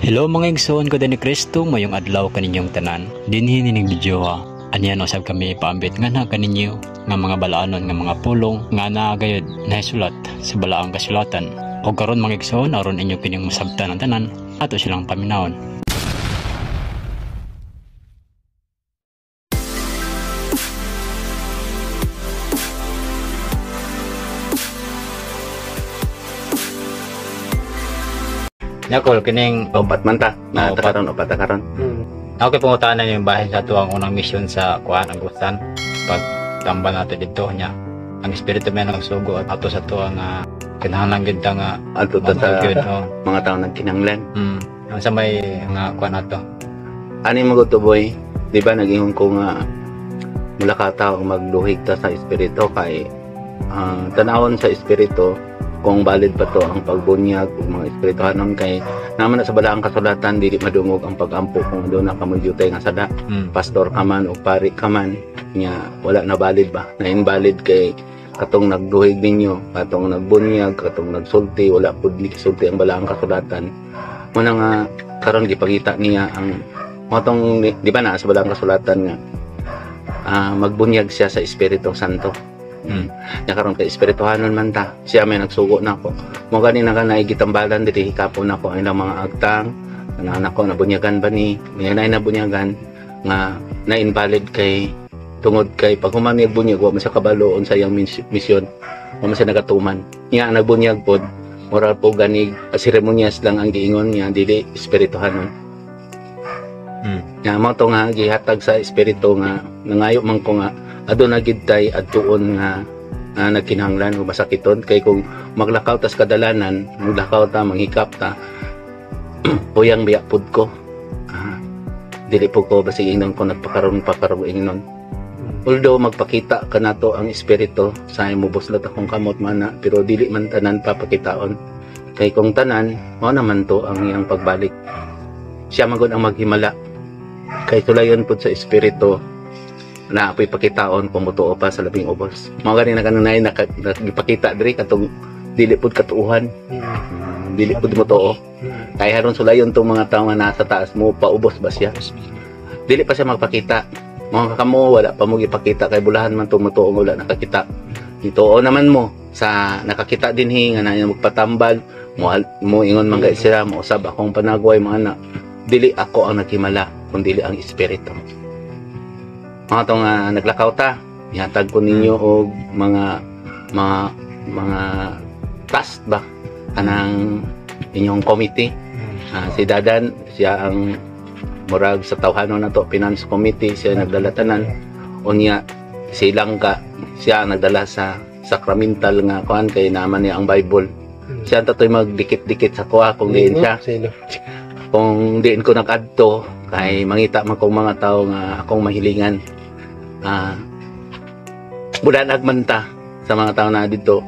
Hello mga igsoon ko ni Kristo, mayong adlaw kaninyong tanan. Dinhi nining video ha. Aniya no sab kami ipaambit nga na kaninyo nga mga balaanon nga mga pulong nga naa gayud nahisulat sa balaang kasulatan. O karon mga igsoon, aron inyo kining masabtan ang tanan, ato silang paminawon. Nyakol kining Upat man ta. Na Oh, upat. karon, upat ta karon. Ako kay pangutana yung bahin sa tuwang unang mission sa kuan Agusan pag tambal nato didto niya. Ang espiritu may nagsugo at ato sa tuwa nga kinahanglan gid ta nga Adto ta sa gyud, oh. mga tawo nagkinahanglan. Ang sa may nga kuan ato. Ani mo to boy, di ba nag-ingon ko nga mula ka tao magluhig ta sa espiritu kay tanawon sa espiritu kung valid pa to ang pagbunyag ug mga espirituhanon kay naman na sa balaang kasulatan dili madungog ang pagampo kung doon na kamoy jutay nga sada. Pastor ka man o pari ka man nya wala na valid ba, na invalid kay katong nagduhig ninyo, katong nagbunyag, katong nagsulti, wala pud ni sulti ang balaang kasulatan. Muna nga karon gipakita niya ang matong di ba na sa balaang kasulatan nga magbunyag siya sa Espiritu Santo. Nya karon kay espirituhanon man ta, siya may nagsugo nako. Mo gani na kanay gitambalan diri hikapon nako ang ilang mga agtang na nako nabunyagan ba ni may nay nabunyagan nga na invalid kay tungod kay pag human niya bunyag wa man siya kabalo unsa iyang misyon, wa man siya nagatuman. Nya ang nagbunyag pod moral po ganig seremonyas lang ang giingon niya, dili espirituhanon. Nya mao to nga gihatag sa espiritu nga nangayo man ko nga aduna gid tay adtuon nga nagkinahanglan o masakiton kay kung maglakaw tas kadalanan, maglakaw ta, manghikap ta, puyang biya pud ko. Dili po ko basig ingnon ko nagpakaroon pakaroon ingnon. Although magpakita kanato ang espiritu sa imo buslat akong kamot mana, pero dili man tanan papakitaon. Kay kung tanan mao naman to ang iyang pagbalik. Siya man gud ang maghimala. Kay tulayon pud sa espiritu na apoy pakitaon kung mutuo pa sa labing ubos. Mao gani na kanunay nagipakita diri katong dili pud katuuhan. Dili pud mutuo. Kay haron sulayon tong mga tawo nga nasa taas mo paubos ba siya? Dili pa siya magpakita. Mga kamo wala pa mo gipakita kay bulahan man tong mutuo wala nakakita. Ituo naman mo sa nakakita dinhi nga na magpatambal mo, mo ingon man kay sila mo usab akong panagway mga anak. Dili ako ang naghimala kun dili ang espiritu. Mga tong naglakaw ta, ihatag ko ninyo og mga mga mga task ba kanang inyong committee. Si Dadan siya ang murag sa tawhanon na to, finance committee, siya nagdala tanan. Unya si Langka siya ang nagdala sa sacramental nga kuan kay naman niya ang Bible. Siya tatoy magdikit-dikit sa kuha kung diin siya. Kung diin ko nag-adto kay mangita man kong mga tao nga akong mahilingan. Bulan agmanta sa mga tao na dito.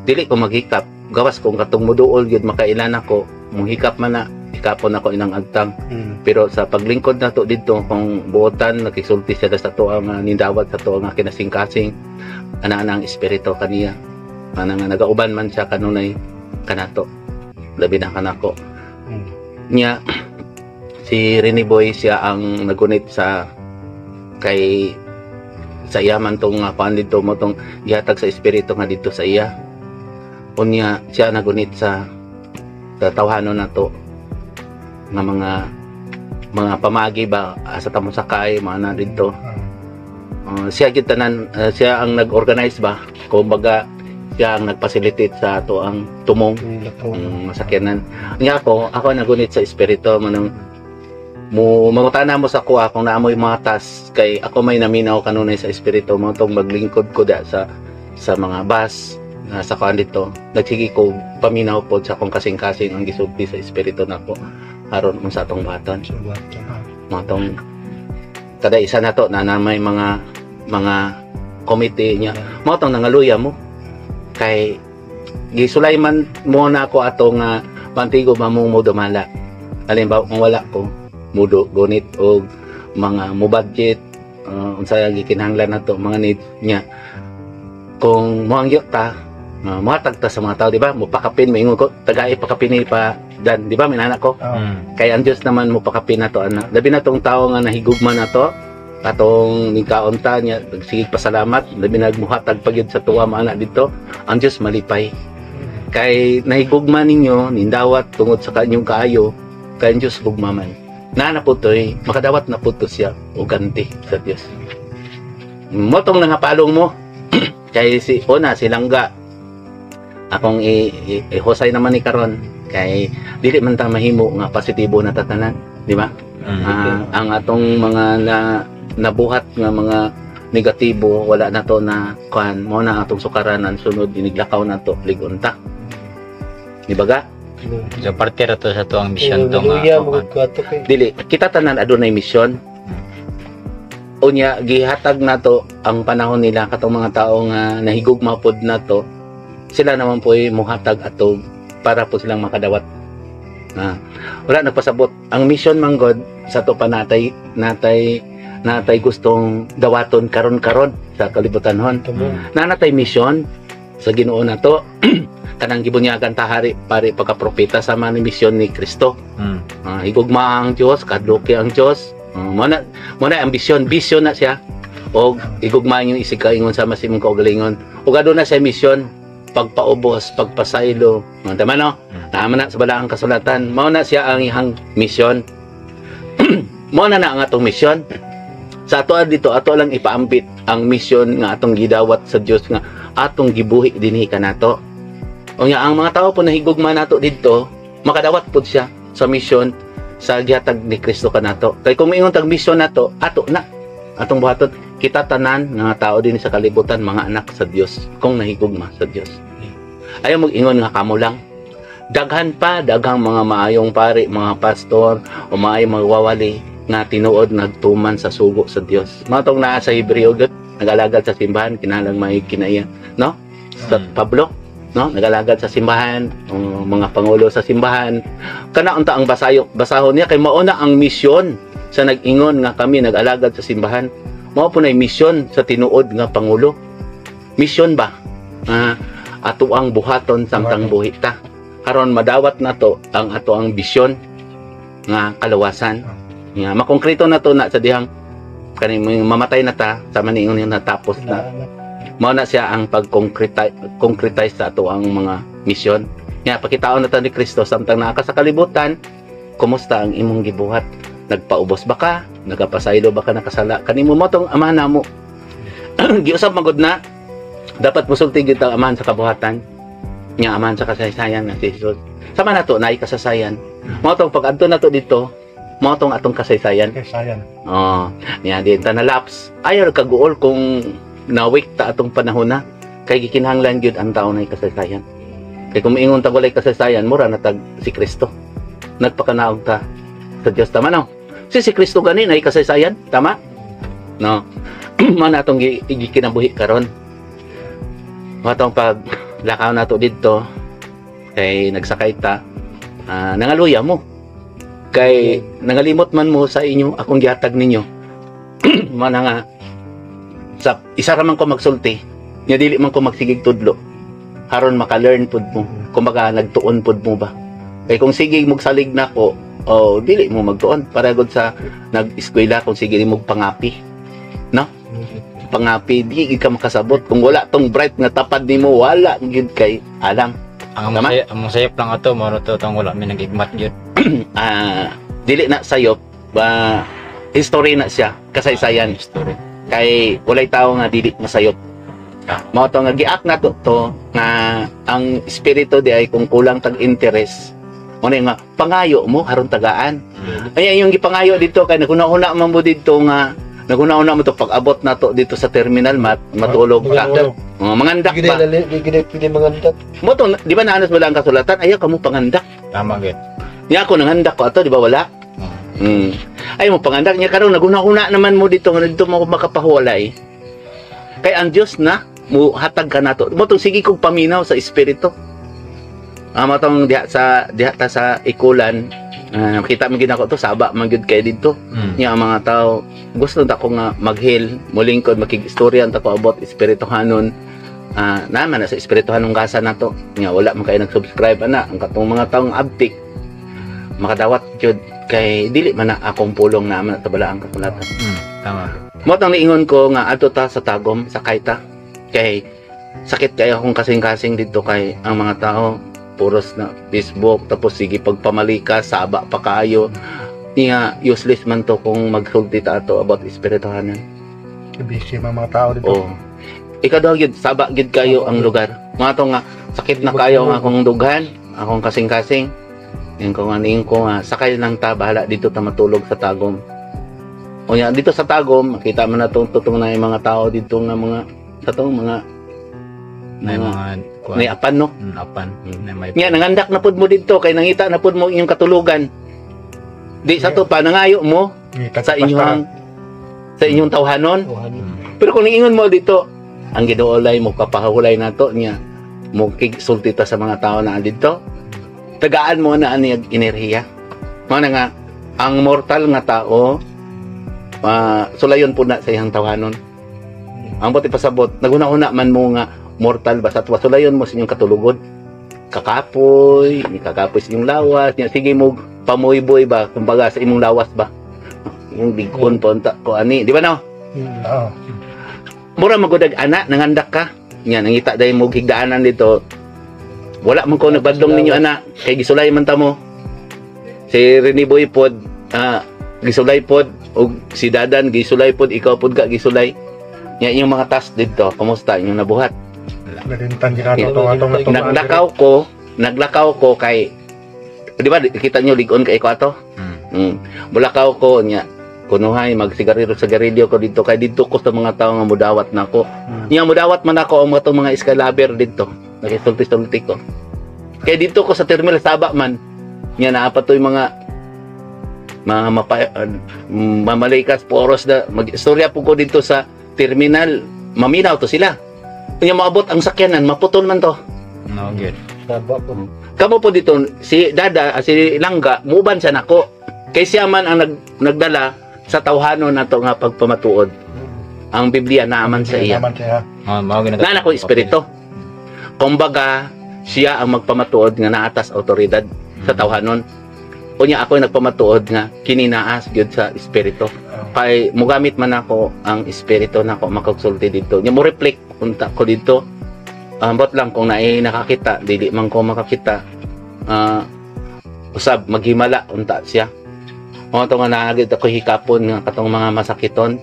Dili ko maghikap. Gawas kung katong muduol gyud makailan ako, muhikap man na hikapon ako inang agtang. Pero sa paglingkod na to didto kung buotan nakisulti sila sa tuwa nga nindawat sa tuwa nga kinasingkasing ana-ana ang espiritu kaniya. Ana nga nagauban man siya kanunay kanato. Labi na kanako. Nya si Rene Boy siya ang nagunit sa kay sa iya man tong kuan didto mo tong gihatag sa espiritu nga didto sa iya. Unya siya nagunit sa tawhanon nato nga mga pamagi ba sa tamo sakay mga na didto. Siya gyud tanan, siya ang nag-organize ba, kumbaga siya ang nag-facilitate sa ato ang tumong masakyanan. Nya ako nagunit sa espiritu manang mo mangutana mo sa kuha kung naamoy mga task kay ako may naminaw kanunay sa espiritu mo tong maglingkod ko da sa mga bus sa kuan dito. Nagsige ko paminaw pod sa akong kasing-kasing ang gisulti sa espiritu nako aron unsa atong buhaton. Mga tong kada isa na to na may mga committee niya. Mao tong nangaluya mo kay gisulay man mo na ako ato nga pantigo ba mo dumala. Halimbawa kung wala ko mudo gunit og mga mo budget unsa gikinahanglan nato mga needs niya. Kung moangyo ta, mohatag ta sa mga tao, di ba? Mopakapin, moingon ko tagay pakapin ni pa Dan, di ba minana ko? Oh. Kay ang Dios naman mo pakapin na to ana. Labi na tong tao nga nahigugma na to, katong ningkaon ta niya, nagsigig pasalamat, labi na muhatag pagyud sa tuwa maana dito, ang Dios malipay. Kay nahigugma ninyo, nindawat tungod sa kanyong kaayo, kay ang Dios gugma man. Na na po to'y, makadawat na po to siya o ganti sa Dios. Motong nangapalong mo, kay si una si Langga, akong ihusay naman ni karon kay dili man ta mahimo nga positibo na tatanan, di ba? Ah, ang atong mga na nabuhat nga mga negatibo, wala na to na kuan mo na atong sukaranan, sunod iniglakaw na to ligon ta, di ba ga? So parte ra to sa tuang mission to nga. Luya mo ko ato kay. Dili kita tanan adunay misyon. Unya gihatag nato ang panahon nila katong mga tao nga nahigugma pod nato, sila naman po muhatag ato para po silang makadawat. Ah, wala nagpasabot ang mission man god sa to pa natay natay natay gustong dawaton karon-karon sa kalibutan hon. Tamo. Nanatay mission sa Ginoo nato, kanang gibunyagan ta hari pari pagka propeta, sama ni misyon ni Kristo. Ah, higugma ang Dios, kadluki ang Dios. Mo na ang bisyon, bisyon na siya. Og higugma yung isig kaingon sama sa imong kaugalingon. Ug aduna siya misyon pagpaubos, pagpasaylo. Tama no? Tama na sa balaang kasulatan. Mao na siya ang ihang misyon. Mao na na ang atong misyon. Sa ato dito, ato lang ipaambit ang misyon nga atong gidawat sa Dios nga atong gibuhi dinhi kanato. Unya ang mga tao po nahigugma nato didto, makadawat pod siya sa misyon sa gihatag ni Kristo kanato. Kay kung miingon tag misyon nato, ato na atong buhaton. Kita tanan nga tao din sa kalibutan mga anak sa Dios kung nahigugma sa Dios. Ayaw mag-ingon nga kamo lang. Daghan pa, daghang mga maayong pari, mga pastor, o maayong magwawali nga tinuod nagtuman sa sugo sa Dios. Mga tong naa sa Hebreo gud, nag-alagad sa simbahan, kinahanglan may kinaiya, no? Sa Pablo, no? Nag-alagad sa simbahan, o mga pangulo sa simbahan. Kana unta ang basayo, basahon niya kay mauna ang misyon sa nag-ingon nga kami nag-alagad sa simbahan. Mao po na misyon sa tinuod nga pangulo. Misyon ba? Ah, ato ang buhaton samtang buhi ta. Karon madawat na to ang ato ang bisyon nga kalawasan. Nga makongkreto na to na sa dihang kani mamatay na ta sa maniingon nga natapos na. Mao na siya ang pag-concretize concretize sa ato ang mga misyon. Nga pakitaon na ta ni Kristo samtang naa ka sa kalibutan, kumusta ang imong gibuhat? Nagpaubos ba ka? Nagapasaylo ba ka, nakasala? Kanimo mo tong amahan namo. Giusab magud na dapat musulti gyud ang amahan sa kabuhatan. Nga amahan sa kasaysayan nga si Jesus. Sama na to naay kasaysayan. Mao tong pag-adto na to dito, mao tong atong kasaysayan. Kay sayan. Oh, niya din ta na lapse. Ayaw kaguol kung nawik ta atong panahon na kay gikinahanglan gyud ang tao na kasaysayan. Kay kung miingon ta walay kasaysayan, mura na tag si Kristo. Nagpakanaog ta sa Dios, tama no? Si Kristo gani na kasaysayan, tama? No. Mao na atong gikinabuhi karon. Mao atong pag lakaw nato didto kay nagsakay ta, nangaluya mo kay nangalimot man mo sa inyo akong gihatag ninyo. Mao na nga sa isa ra man ko magsulti nya dili man ko magsigig tudlo aron maka-learn pud mo, kumbaga nagtuon pud mo ba. Kay kung sige magsalig nako, oh, dili mo magtuon. Para gud sa nag-eskwela, kung sige mo pangapi, no, pangapi, di gid ka makasabot kung wala tong bright nga tapad nimo, wala gid kay alam. Ang Tama? masayop, ang masayop lang ato mao to tong wala mi nagigmat gyud. Ah, dili na sayop ba, history na siya, kasaysayan. Story. Kay walay tao nga dili masayop. Mao to nga giak na to, to nga ang espiritu di ay kung kulang tag interest mo na nga pangayo mo aron tagaan. Ay yung gipangayo dito kay naghuna-huna man mo dito nga naghuna-huna mo to pag abot na to dito sa terminal matulog ka. Oh, mangandak Gid ba lali, gid pili mangandak. mo to, di ba naanas mo lang ang kasulatan, ayaw ka mo pangandak. Tama gyud. Nya ako nangandak ko ato, di ba wala? Ay mo pangandak niya karon naghuna-huna naman mo dito nga dito mo makapahuwalay. Kay ang Dios na mo hatag ka nato. Mo tong sige kog paminaw sa espiritu. Amo tong diha sa diha ta sa ikulan, nakita man gid ako to, saba man gyud kay didto. Nya ang mga tao gusto ta ko nga mag-heal, molingkod, makig-istorya ta ko about espirituhanon. Naman na sa espirituhanon gasa nato. Nya wala man kay nag-subscribe ana ang katong mga taong abtik. Makadawat jud kay dili man na akong pulong na man sa balaang kasulatan. Tama. Mo tang niingon ko nga adto ta sa Tagum, sakay ta. Kay sakit kayo akong kasing-kasing dito kay ang mga tao puros na Facebook, tapos sige pagpamalika, saba pa kaayo. Niya useless man to kung magsulti ta ato about espirituhanan. Busy mga mga tao dito. Oh. Ikaw daw gyud, saba gyud kayo ang lugar. Mga to nga sakit na kayo ang akong dughan, akong kasing-kasing. Yung ko nga niingon ko nga sakay lang ta, bahala dito ta matulog sa Tagum. Unya dito sa Tagum, makita man na tong tutong na yung mga tao dito nga mga sa tong mga May mga mga kuan. May apan, no. Apan. Na may Nya nangandak na pud mo dito kay nangita na pud mo inyong katulugan. Di sa to pa nangayo mo sa inyong tawhanon. Pero kung niingon mo dito, ang giduolay mo kapahulay nato niya, mo sulti ta sa mga tao na dito. Tagaan mo na ani ang enerhiya. Mao na nga ang mortal nga tao sulayon po na sa iyang tawhanon. Ang buti pasabot, naguna-una man mo nga mortal ba sa tuwa, sulayon mo sa inyong katulugod. Kakapoy, ni kakapoy sa inyong lawas, niya sige mo pamuyboy ba, kumbaga sa imong lawas ba. Yung bigkon pa unta ko ani, di ba no? Oo. Mura magudag ana, nangandak ka. Nya nangita dahil mo higdaanan dito. Wala man ko nagbadlong ninyo ana, kay gisulay man ta mo. Si Rene Boy pod, gisulay pod, og si Dadan gisulay pod, ikaw pod ka gisulay. Nya inyong mga task dito, kumusta inyong nabuhat? Nalintan din nato itong atong natumaan. Naglakaw ko kay, di ba kita nyo ligon kay ko ato? Mulakaw ko nya kunuhay magsigarilyo sigarilyo ko dito kay dito ko sa mga tao nga mudawat nako. Nya mudawat man ako ang mga tong mga iskalaber dito. Nakisulti-sulti ko. Kay dito ko sa terminal saba man. Nya naa pa to'y mga mamalikas poros na mag-istorya po ko dito sa terminal, maminaw to sila. Nya maabot ang sakyanan, maputol man to. No, good. Saba po. Kamo po dito si Dada, si Langga, muban siya nako. Kay siya man ang nagdala sa tawhanon nato nga pagpamatuod. Ang Biblia naaman sa iya. Naman siya. Oh, mao gina. Naan ako espiritu. Kumbaga, siya ang magpamatuod nga naatas autoridad sa tawhanon. Unya ako yung nagpamatuod nga kini naas gyud sa espiritu. Kay mugamit man ako ang espiritu nako makagsulti dito. Nya mo reflect unta ko dito. Ambot lang kung naay nakakita, dili man ko makakita. Usab maghimala unta siya. Mo to nga naagid ako hikapon nga katong mga masakiton.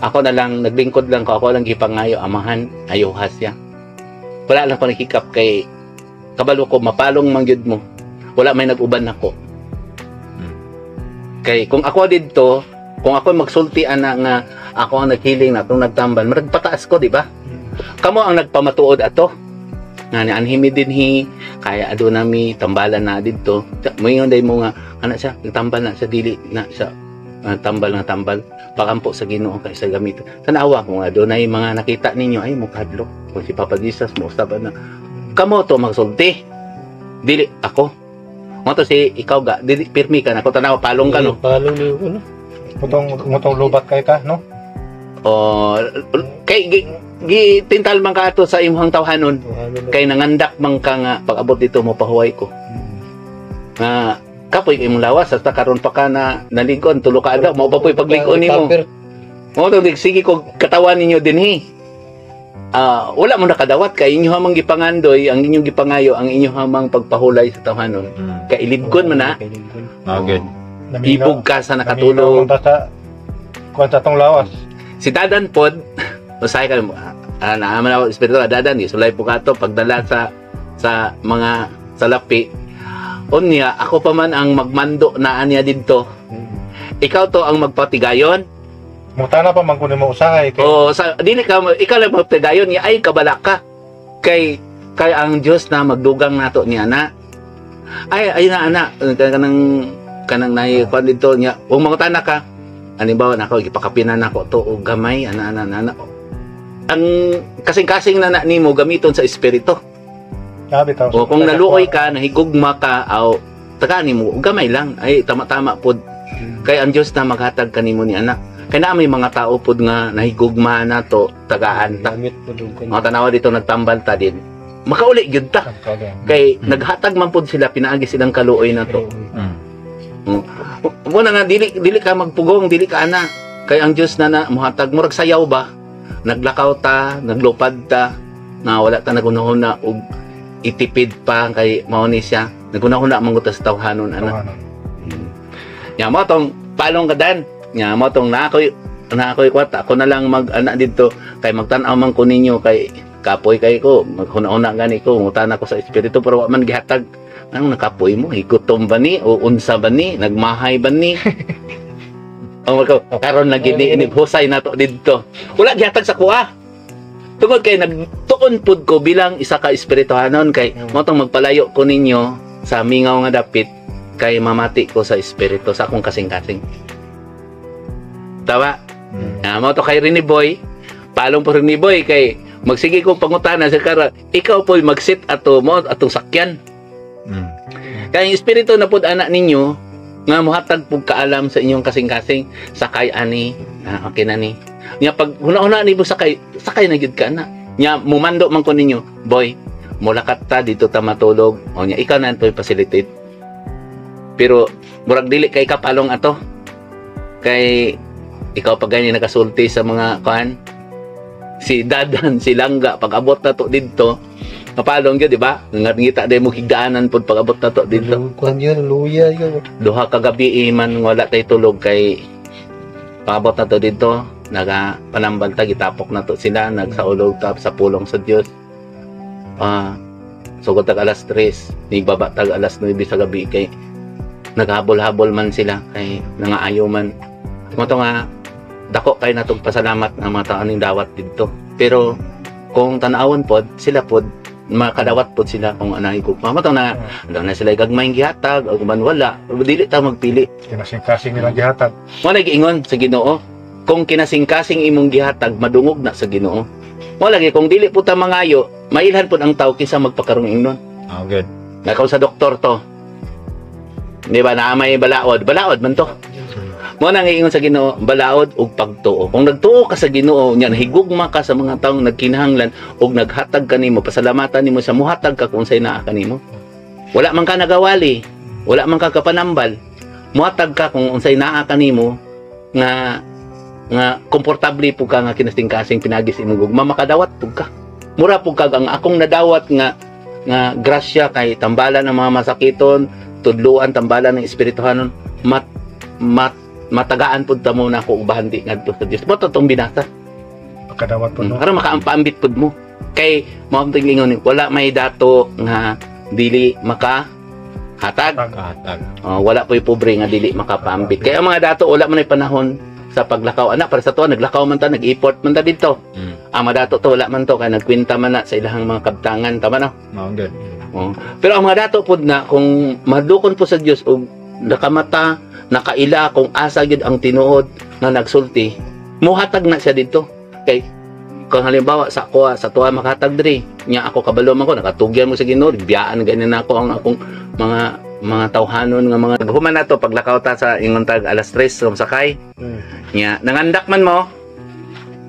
Ako na lang naglingkod lang ko, ako lang gipangayo, Amahan, ayuha siya. Wala lang ko nakikap kay kabalo ko mapalong man gyud mo. Wala may nag-uban nako. Kay kung ako didto, kung ako magsulti ana nga ako ang naghiling na atong nagtambal, marag pataas ko, di ba? Kamo ang nagpamatuod ato. Nga ni anhimi dinhi, kaya aduna mi tambalan na didto. Moingon day mo nga ana siya, nagtambal na siya, dili na siya tambal nga tambal. Pakampo sa Ginoo kay sa gamit. Tanawa ko nga dunay mga nakita ninyo ay mukadlok. Kung si Papa Jesus mo usab na. Kamo to magsulti. Dili ako. Mo to si ikaw ga, dili pirmi ka na ko tanawa palong ka no. Palong ni ano? Mutong mutong lubat kay ka, no? O kay gi tintal man ka ato sa imong tawhanon. Tawhanon na. Kay nangandak man ka nga pag abot dito mo pahuway ko. Nga kapoy kay imong lawas hasta karon pa ka na naligon tulo ka adlaw mao pa po'y paglig-on nimo. Recover. Mo to sige ko katawan ninyo dinhi. Wala mo nakadawat kay inyo hamang gipangandoy, ang inyong gipangayo, ang inyo hamang pagpahulay sa tawhanon. Kay ilibgon man na. Kailibgon. No, good. Ibog ka sa nakatulog. Naminaw man ta sa kuan sa tong lawas. Si Dadan pod, usahay ka naaman ako espiritu Dadan, gisulay po ka to pagdala sa mga salapi. Unya, ako pa man ang magmando na anya didto. Ikaw to ang magpatigayon. Mutana pa man kuno mo usahay kay O sa dili ka ikaw lang magpatigayon niya ay kabala ka. Kay kay ang Dios na magdugang nato niya na. Ay ay na ana kanang kanang nay kuan didto niya. Kung mangutana ka, halimbawa nako gipakapinan nako to og gamay ana ana ana. Ang kasing-kasing na na nimo gamiton sa espiritu. Sabi bitaw. O kung naluoy ka, nahigugma ka, aw tagaan nimo og gamay lang ay tama-tama pod. Kay ang Dios na maghatag kanimo ni anak. Kay naa may mga tao pod nga nahigugma nato tagaan ta. Gamit po doon. Mga tanawa dito nagtambal ta din. Makauli gyud ta. Kay naghatag man pud sila pinaagi silang kaluoy na to. Muna nga dili dili ka magpugong, dili ka ana. Kay ang Dios na na muhatag, murag sayaw ba? Naglakaw ta, naglupad ta, na wala ta nagunahuna og itipid pa kay mao ni siya. Nagunahuna man gud ta sa tawhanon ana. Nya mo tong palong kadan. Nya mo tong na ako'y kwarta. Ako na lang mag ana didto kay magtan-aw man ko ninyo kay kapoy kay ko, maghuna-huna gani ko, ngutana ko sa espiritu pero wa man gihatag. Anong nakapoy mo? Higutom ba ni? O unsa ba ni? Nagmahay ba ni? O karon na gini ini husay na to didto. Wala gihatag sa kuha. Tungod kay nagtuon pud ko bilang isa ka espirituhanon kay mo tong magpalayo ko ninyo sa mingaw nga dapit kay mamati ko sa espiritu sa akong kasing-kasing. Tawa? Ah, mo to kay Rini Boy, palong po Rini Boy kay magsige ko pangutana sa kara, ikaw po mag-sit ato mo atong sakyan. Kay ang espiritu na pud anak ninyo nga mohatag pud kaalam sa inyong kasing-kasing, sakay ani, ah, okay na ni. Nya pag huna-huna ni mo sakay, sakay na gyud ka na. Nya mumando man ko ninyo, boy, mulakat ta dito ta matulog. O nya ikaw na to'y facilitate. Pero murag dili kay kapalong ato. Kay ikaw pa gani nakasulti sa mga kuan, si Dadan, si Langga, pag abot na to didto, mapalong gyud, di ba? Ngita day mo higdaanan pud pag abot na to didto. Kuan yun, luya yun. 2 ka gabi man wala tay tulog kay paabot na to didto, naga panambal ta, gitapok na to sila, nagsaulog ta sa pulong sa Dios. Ah, sugod tag alas 3, nigbaba tag alas 9 sa gabi kay naghabol-habol man sila kay nangaayo man. Mo to nga dako kay natong pasalamat ang mga tao ning dawat didto. Pero kung tan-awon pod sila pod makadawat pod sila kung anay ko. Mamo to na ano na sila gagmay gihatag o man wala, dili ta magpili. Kinasing-kasing nilang gihatag. Mo na giingon sa Ginoo, kung kinasing-kasing imong gihatag madungog na sa Ginoo. Mo lagi kung dili po ta mangayo, mailhan pod ang tao kinsa magpakarong ingnon. Oh, good. Nakaw sa doktor to. Di ba na may balaod? Balaod man to. Mo na ngiingon sa Ginoo, balaod ug pagtuo. Kung nagtuo ka sa Ginoo, nya nahigugma ka sa mga taong nagkinahanglan ug naghatag kanimo, pasalamatan nimo sa muhatag ka kung unsay naa kanimo. Wala man ka nagawali, wala man ka kapanambal. Muhatag ka kung unsay naa kanimo nga nga komportable pug ka nga kinasing-kasing pinagi sa imong gugma, makadawat pug ka. Mura pug kag ang akong nadawat nga nga grasya kay tambalan ang mga masakiton, tudluan tambalan ng espirituhanon, mat mat matagaan pud ta mo na ako og bahandi ngadto sa Dios. Mo to tong binasa. Makadawat po, no? Aron makaampambit pud mo. Kay mao ang ingon, wala may dato nga dili maka hatag. Kahatag. Oh, wala po'y pobre nga dili makapaambit. Kaya ang mga dato wala man ay panahon sa paglakaw. Anak, para sa to naglakaw man ta, nag-import man ta dito. Ang mga dato to wala man to kay nagkwenta man na sa ilahang mga kabtangan, tama no? Mao good. Oh. Pero ang mga dato pod na kung mahadlokon po sa Dios og nakamata, nakaila kung asa gyud ang tinuod nga nagsulti, muhatag na siya dito. Kay kung halimbawa sa ako sa tuwa makahatag diri, nya ako kabalo man ko nakatugyan mo sa Ginoo, biyaan ganin na ako ang akong mga mga tawhanon nga mga human na to paglakaw ta sa ingon tag alas 3 sa sakay. Nya nangandak man mo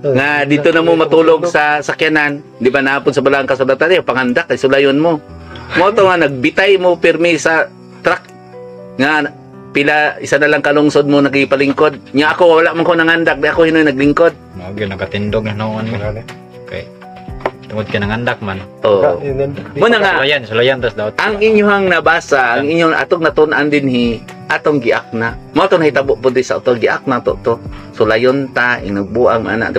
nga dito na mo matulog sa sakyanan, di ba naapon sa balang kasulatan eh, pangandak kay sulayon mo. Mo to nga nagbitay mo pirmi sa truck nga pila isa na lang kalungsod mo nagipalingkod. Nya ako wala man ko nangandak, di ako hinoy naglingkod. Mao gyud nakatindog na noon mo. Wala. Okay. Tungod kay nangandak man. Oo. Muna nga Sulayan, sulayan tas daot. Ang inyong nabasa, ang inyong atong natun-an dinhi, atong giak na. Mao to nahitabo pud sa atong giak na to to. Sulayon ta inugbuang ana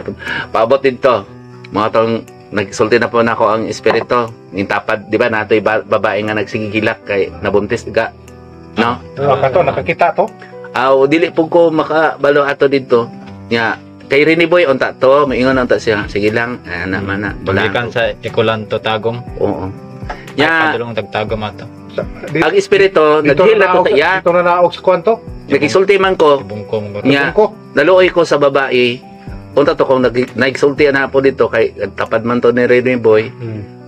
paabot didto. Mao tong nagsulti na po nako ang espiritu. Yung tapad, di ba natoy babae nga nagsigigilak kay nabuntis ga. No? Ah, kato, nakakita to. Aw dili pud ko makabalo ato didto. Nya kay Rini Boy unta to, maingon unta siya. Sige lang, ana man na. Wala. Gikan sa Ikulanto Tagum. Oo. Nya Nya padulong tagtagom ato. Ang espiritu Dito naghil na na to naog sa iya. Dito na naog sa kwanto. Nagisulti man ko, Ibungko mo. Nya. Ko. Naluoy ko sa babae. Unta to kung nagsulti na po dito kay tapad man to ni Rene Boy,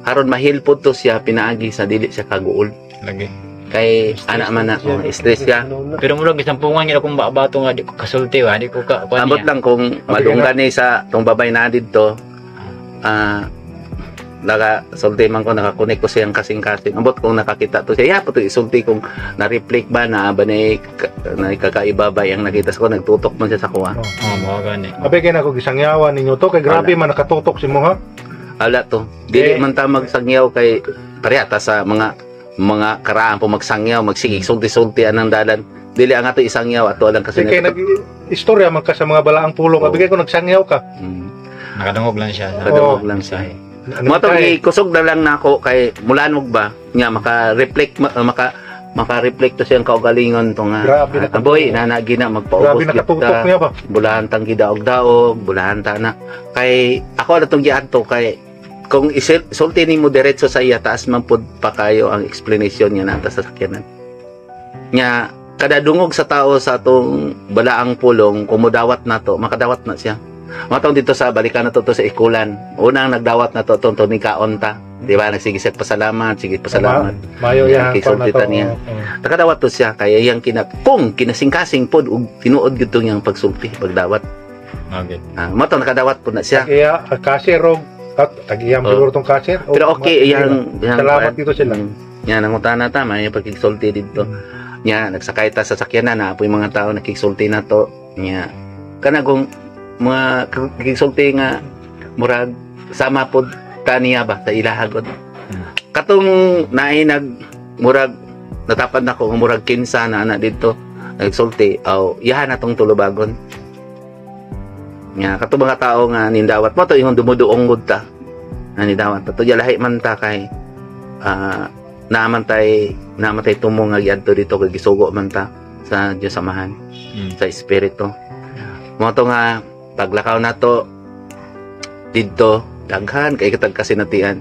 aron mahilpod to siya pinaagi sa dili siya kaguol. Lagi. Kay ana man na, oh, stress siya. Pero murag gisampungan gyud akong babato nga di ko kasulti wa, di ko ka kuan Ambot niya. lang kung malunggan ni sa tong babay na didto. Ah, Naka sulti man ko, nakakunik ko siyang kasing-kasing. Ambot kung nakakita to siya. Ya, puto isulti kung na-reflect ba na ba na, na kakaiba ba yung nakita sa ko, nagtutok man siya sa kuha. Oh, mao gani. Abi kay nako gisangyawan ninyo to kay grabe man nakatutok si mo ha. Ala to. Dili Eh. man ta magsangyaw kay pareha ta sa mga karaan po magsangyaw, magsige sulti-sulti anang dalan. Dili ang ato isangyaw ato lang Kasi kasi kay nag istorya man ka sa mga balaang pulong. Oo. Abi kay kung nagsangyaw ka. Nakadungog lang siya sa Kadungog lang siya. Ano Mo to kay- kusog na lang nako kay mulanog ba nga maka-reflect maka-reflect to siyang kaugalingon to nga. Grabe na Aboy nana gina magpaubos Grabe gyud nakatutok ta. niya ba? Bulahan tang gidaog-daog, bulahan ta na. Kay ako na tong giadto kay kung isulti nimo diretso sa iya, taas man pud pa kayo ang explanation niya nata sa sakyanan. Nya kada dungog sa tao sa atong balaang pulong, kung mudawat na to, makadawat na siya. Matong dito sa balikan na to, to sa ikulan. Unang nagdawat na to tong tumikaon ta. Di ba? Nagsige siya pasalamat, sige pasalamat. Mayo Yeah, yan kay pa na to. sultitan niya. Oo. Nakadawat to siya kaya yang kina kung kinasingkasing pod ug tinuod gyud tong iyang pagsulti pagdawat. Okay. Ah, mo to nakadawat po na siya. Tag-iya, ang cashier og at tag-iya Oo. siguro tong cashier. O, Pero okay iyang Salamat dito sila. Yan ang utana ta may pagkisulti didto. Nya nagsakay ta sa sakyanan na apoy mga tao nakigsulti na to. Nya kana kung mga kigsulti nga murag sama pod ta niya ba sa ilahagod. Katong naay nag murag natapad na ko nga murag kinsa na ana didto nagsulti aw yahan na tong tulubagon. Nya katong mga tao nga nindawat mo to ingon dumuduong gud ta. Na nindawat ta to lahi man ta kay naaman tay tumo nga giadto dito kay gisugo man ta sa Dios Amahan sa espiritu. Mo to nga paglakaw nato didto daghan kay katag kasinatian.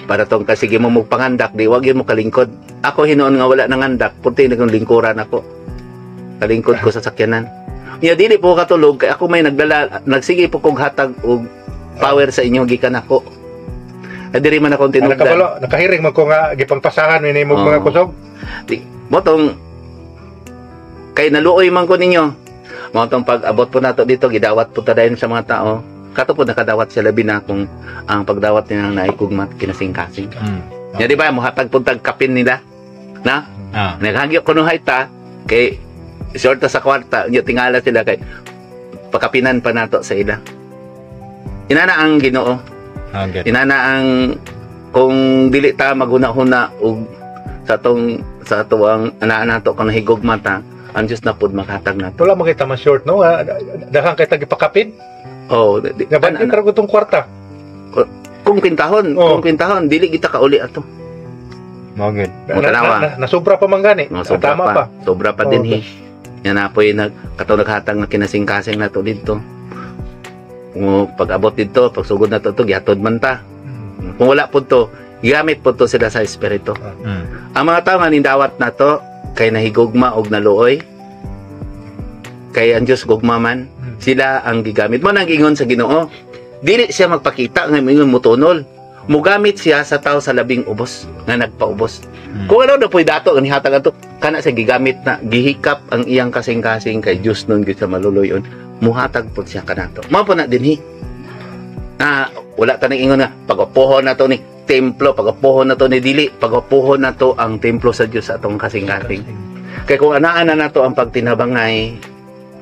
Para tong kasige mo magpangandak di wag yun mo kalingkod. Ako hinuon nga wala nangandak, punti na kong lingkuran ako. Kalingkod ko sa sakyanan. Nya dili po katulog kay ako may nagdala, nagsige po kog hatag og power sa inyo gikan ako. Ay diri man akong Ano tinugdan. kabalo, nakahiring man ko nga gipangpasahan ni mo Oo. mga kusog. Mo tong kay naluoy man ko ninyo. Mo tong pag-abot po nato dito gidawat po ta dayon sa mga tao. Kato po nakadawat sila labi na kung ang pagdawat nila na ikugmat kinasingkasing. Ya di ba mohatag po tag kapin nila? Na? Naghangyo kunuhay ta kay short ta sa kwarta, nya tingala sila kay pakapinan pa nato sa ila. Inana ang Ginoo. Okay. Inana ang kung dili ta maghuna-huna og sa atuang anaan nato kung nahigugma ta, ang Diyos na pud makatag nato. Wala man kita man short no. Daghan kay tag gipakapin. Oh, Nga ba ra tong kwarta? Kung kwintahon, Oo. kung kwintahon dili kita kauli ato. Mao good. Mo tanawa. Nasubra pa man gani. No, sobra Tama pa. pa. Sobra pa Oo. din he. Yan na po yung katong naghatag nga kinasingkasing nato didto. Kung pag-abot didto, pagsugod na to, to gihatod man ta. Kung wala po to, gigamit po to sila sa espiritu. Ang mga tao nga nindawat na to, kay nahigugma og naluoy, kay ang Diyos gugma man, sila ang gigamit. Mo nang ingon sa Ginoo, dili siya magpakita nga moingon motunol. Mugamit siya sa tao sa labing ubos nga nagpaubos. Kung ano na po'y dato ang nihatag ato, kana siya gigamit na gihikap ang iyang kasing-kasing kay Dios nun gyud sa maluluyon. Muhatag po siya kanato. Mao po na dinhi. Na wala ta nang ingon nga pag-apohon na to ni templo, pag-apohon na to ni dili, pag-apohon na to ang templo sa Dios sa atong kasing-kasing. Kay kung anaan na nato ang pagtinabangay,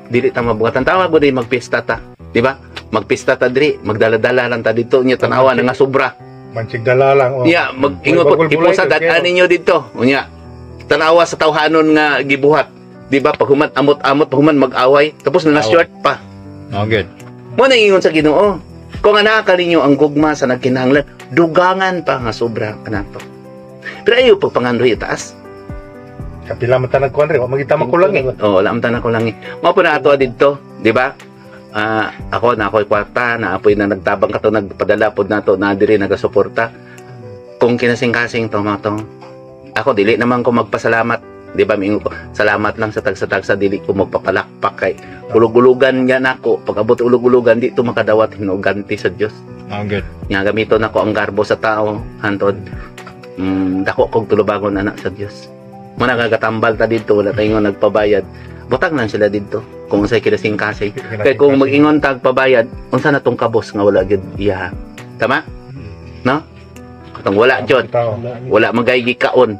dili ta mabuhatan. Tawag ko din magpista ta, di ba? Magpista ta diri, magdala-dala lang ta dito nya tanawa na nga sobra. Mansigdala lang. Oh. Nya mag-ingon po Bagol bulay, ipusa kay dad-an ninyo dito. Unya tanawa sa tawhanon nga gibuhat. Di ba pag human amot-amot pag human mag-away tapos na Away. short pa. Mao good. Mo na ingon sa Ginoo. Kung anaa ka ninyo ang gugma sa nagkinahanglan, dugangan pa nga sobra kanato. Pero ayo pagpangandoy taas. Kapila man ta nagkuan rin, wa magita man kulang eh. Oo, wala man tanan ko lang eh. Mao po na ato didto, di ba? Ako na ako'y kwarta, na apoy na nagtabang kato nagpadala pod nato na diri nagasuporta. Kung kinasing-kasing to mo to. Ako dili naman ko magpasalamat, di ba? Miingon ko, salamat lang sa tagsa-tagsa dili ko magpapalakpak kay ulug-ulugan yan ako. Pag abot ulug-ulugan di to makadawat hinuganti sa Dios. Mao good. Nga gamiton nako ang garbo sa tao hantod dako kog tulubagon anak sa Dios. Mo nagagatambal ta didto, wala tayong nagpabayad. Butang lang sila didto kung unsay kinasingkasing. Kay kung mag-ingon tag pabayad, unsa na tong kabos nga wala gyud iya. Tama? No? Katong wala jud, Tao. wala magay gikaon.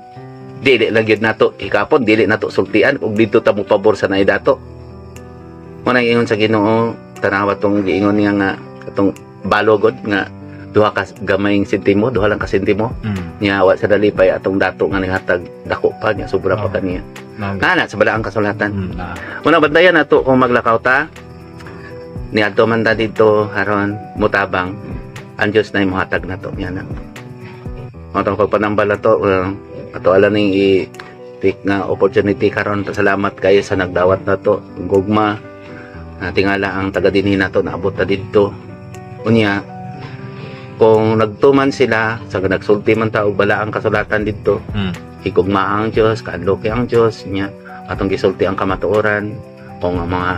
Dili lang gyud nato hikapon, dili nato sultian ug didto ta mo pabor sa naay dato. Mo nang ingon sa Ginoo, tanawa tong giingon niya nga katong balogod nga duha ka gamayng sentimo, duha lang ka sentimo niya, wa sa dalipay atong dato nga nihatag dako pa niya, sobra pa Oo. Kaniya. Mao gyud. Kana sa balaang kasulatan. Na. Muna bantayan nato kung maglakaw ta. Niadto man ta didto aron mutabang, ang Dios na mohatag nato niya na. Mo tong pagpanambal nato, ato ala ning i take nga opportunity karon. Pasalamat kayo sa nagdawat nato gugma. Tingala ang taga dinhi nato naabot ta didto. Unya kung nagtuman sila sa nagsulti man ta og balaang kasulatan didto, higugma ang Dios, kaadloki ang Dios niya, atong gisulti ang kamatuoran, kung ang mga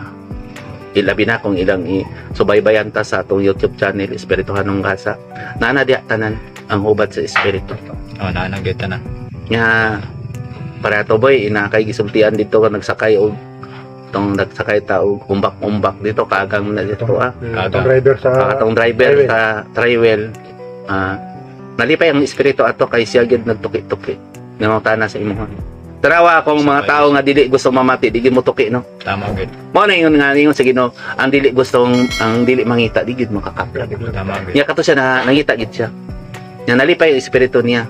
ilabi na kung ilang i subaybayan ta sa atong YouTube channel, Espirituhanong Gasa, nana diya tanan ang hubat sa espiritu. Oh, naa na gyud tanan. Nga para to, boy, ina kay gisultian dito ka nagsakay og tong nagsakay ta og umbak-umbak dito, kagang na dito ah. Atong driver sa Atong driver Triwell. Sa Triwell, nalipay ang espiritu ato kay siya gyud nagtuki-tuki nangutana sa imuha. Tarawa akong mga tao nga dili gusto mamati, di gyud mo tuki, no? Tama gyud. Mo na ingon nga ingon sa Ginoo, ang dili gustong, ang dili mangita, di gyud makakapla. Tama gyud. Nya kato siya na nangita gid siya. Nya nalipay ang espiritu niya.